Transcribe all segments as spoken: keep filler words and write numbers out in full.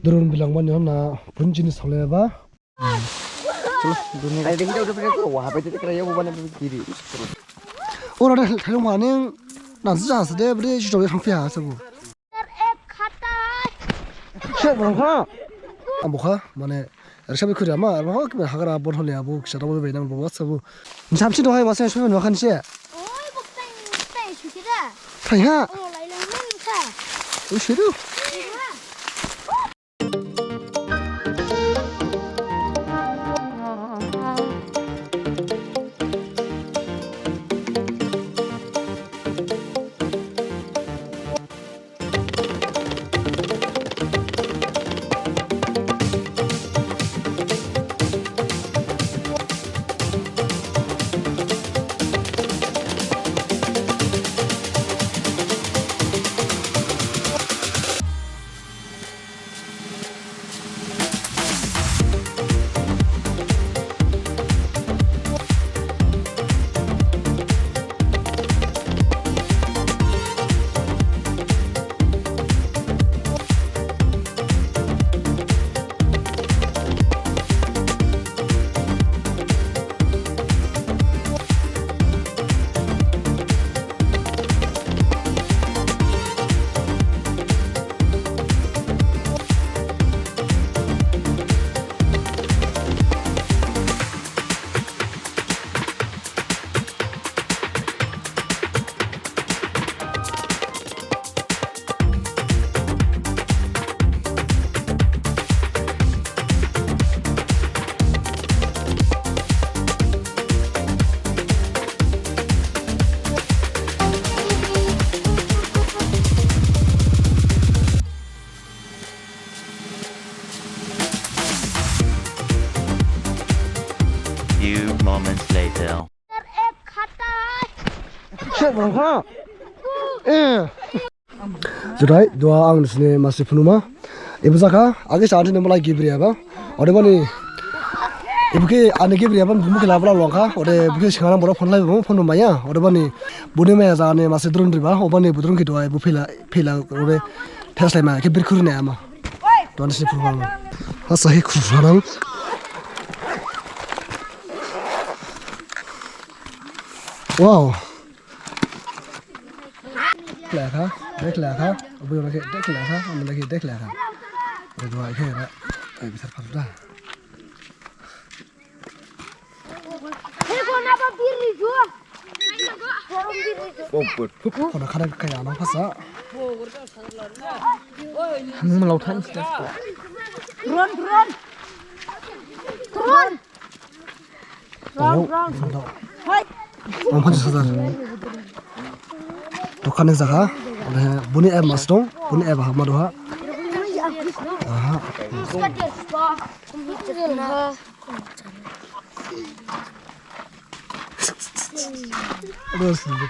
Drone bilang mani hon na pun jinis saoleba. Ai, dengki jauh, jauh, jauh, wah, apa itu kira ya, bukan apa kiri. Ora da thailong mani nang jasa de, bede jidok thangphiya sabu. Sep bangkha. Ambokha mane risa bi khuri ama, ama khe hagra bon hole abu kisa dabu be nang bo sabu. Samsi dohai masa sep nang khan se. Oi, bok tang, tang suci da. Thai ha. Oh, lai lang nang kha. Oi, sidu. Few moments later. Juthai, duha ang nisi ne masi phunuma. Ebo jakha, age sa anthi ne malai gibriyaba. Odebani, ebo khe ani gibriyaba, bumu khe labla longkha. Ode ebo khe singa nang bora phone lai, phone maya. Odebani, buni maya jane masi drone riba. Odebani, bu drone khe duha, ebo phila, phila, ode test lai ma, khe birkhuri ne ama. Duha nisi phunuma. Asa hi khuru nang. Wow. Dekhlakha, dekhlakha, obo lagi dekhlakha, obo lagi dekhlakha. Obo dua khe ra, ai bisar phasu da. Hei, kona ba bir ni ju. Hona khana kaya nang phasa. Nung malau than sida. Drone, drone. Drone. Wrong, wrong. Hai. Ang phansi sajar. Dokan ni jakha. Ode buni app mas dong. Buni app ha ma duha. Aha. Aduh, sini.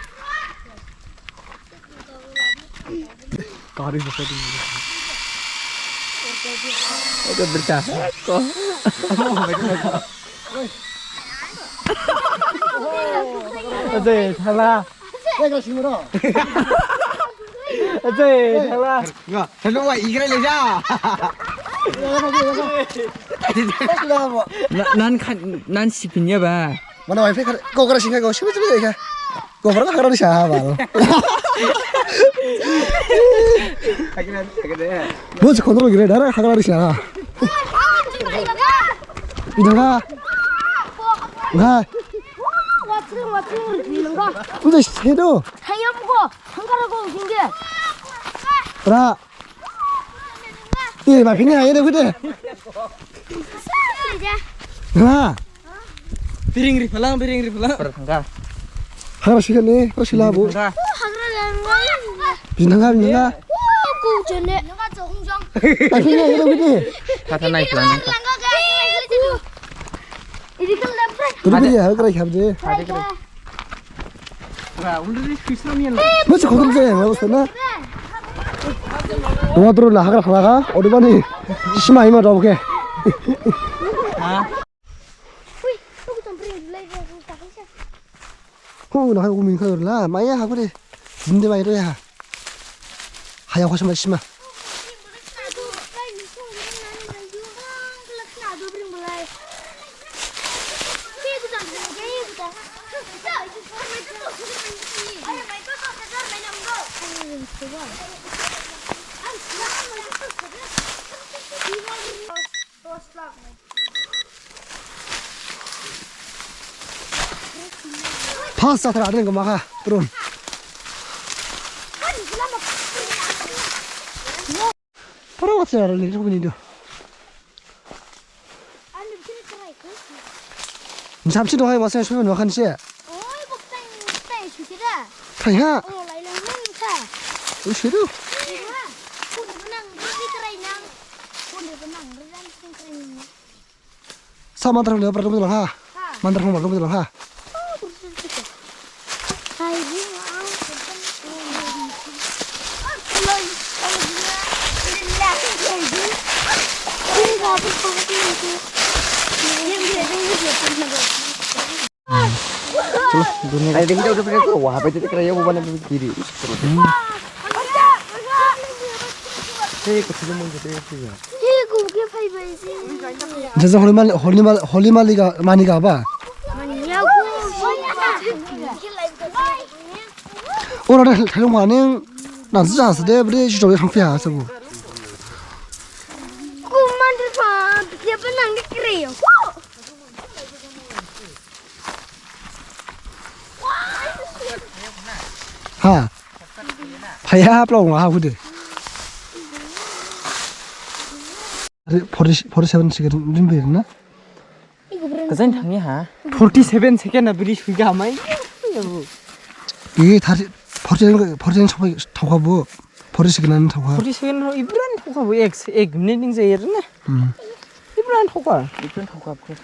Kari sesuatu. Oke, bercah. Kok? Oke, salah. Oke, salah. Enggak, lu wah igre le ja. Na, nan khan, nan sipin ya ba. Mana wifi kar, kau kara singka kau, siapa siapa ya? Kau pernah kara di siapa lo? Mau sekontrol gini, darah kara di siapa? Ini enggak. Enggak. Udah situ. Hayam ko, hangkara ko singge. Pra. Ih, ma phini ayo deh, deh. Nah. Biring ri phalang, biring ri phalang. Pura thangkha. Hagra sikha ni, pura sila bu. Thangkha. Hagra langga. Bin thangkha, bin thangkha. Ku jene. Ma phini ayo deh, deh. Thata nai phalang. Langga ga. Ini kan lepre. Tuh, tuh, ya, hagra khap je. Hagra. Masi khotom se, ma bostha na? Dua duru la hagra khala kha, odebani sima ima dao khe. Hu, na hai umin kha la, maya ha kure. Jinde bai to ya. Haya khosa ma sima. Has sathra adeng kama ha, bro. Para wat sara le rukuni do. Samsi do hai wasa shu no khan se. Oi, bok tai, tai shu kira. Thai ha. Oh, lai lang nang sa. Ui shu do. Kira. Kun nang, ri krai nang. Kun nang, ri nang, kun krai nang. Sa mantar hong lebar dong ha. Mantar hong lebar dong ha. Chalo, dunia. Ayo, deh, kita udah pernah ke wah, apa itu kira ya, bukan apa kiri. Hei, kecil mau jadi apa ya? Jaja holi mali, holi mali, holi mali ga, mani ga ba? Ora de thailung mani, na jaja se de, beri si jole thang pia se bu. Ha. Phaya hap lo ha hude. Forty, forty seven second din bir na? Kajan thangni ha? Forty seven second na biri suiga mai. Ye thirty, forty, forty seven thokha bu. Forty second na thokha. Forty second ro ibran thokha bu ek, ek minute ning jayir na. Hmm. Ibran thokha. Ibran thokha, bro.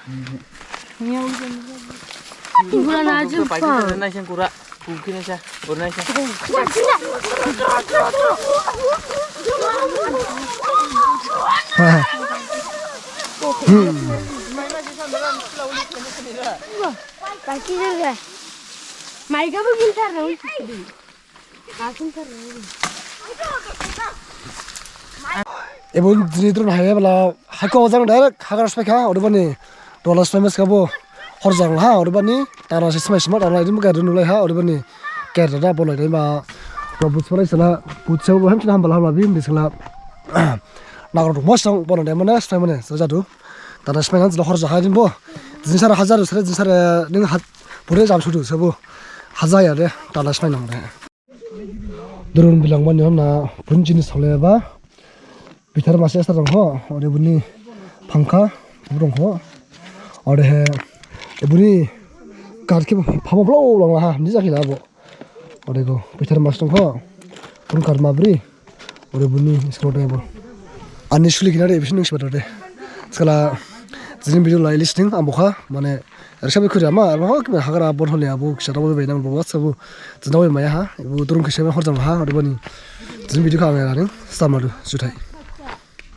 Ibran aja thokha. Naising kura, bukini sa, bro naising. Mai gabo gintar na. Ebo jini drone hai bela, hai ko jang direct hagar spai kha, odebani, dola spai mas kha bo, hor jang ha, odebani, tara se spai sima, tara ini muka dunu lai ha, odebani, ker dada bolai dai ma, ro but spai sala, but se bo hem china hambala hambala bim di sala, nagro mos jang, bono dai mane, spai mane, sajadu, tara spai nan jela hor jang ha din bo, jin sara hajar, sara jin sara, ning hat, bure jam sudu, sabo, hajar ya de, tara spai nang de. Drone bilang mani hona bun jinis hole ba. Bithar masi asar dong ho, ode buni phangkha dong ho. Ode he, e buni kar khe phama blau lang la ha, ni jakhi la bo. Ode go, bithar masi dong ho, bun kar mabri. Ode buni skro de bo. Ani suli kina de, bisi nung sibat ode. Skala, jini video lai listening, ambo kha, mane, Riksa bi khuri ama, ama ho kimi hagra bon hole abo kisa dawa bai nang bo WhatsApp bo jinawa maya ha, ibo drone kisa hor jang ha, odebani jin video kha ang raning, stamadu, juthai.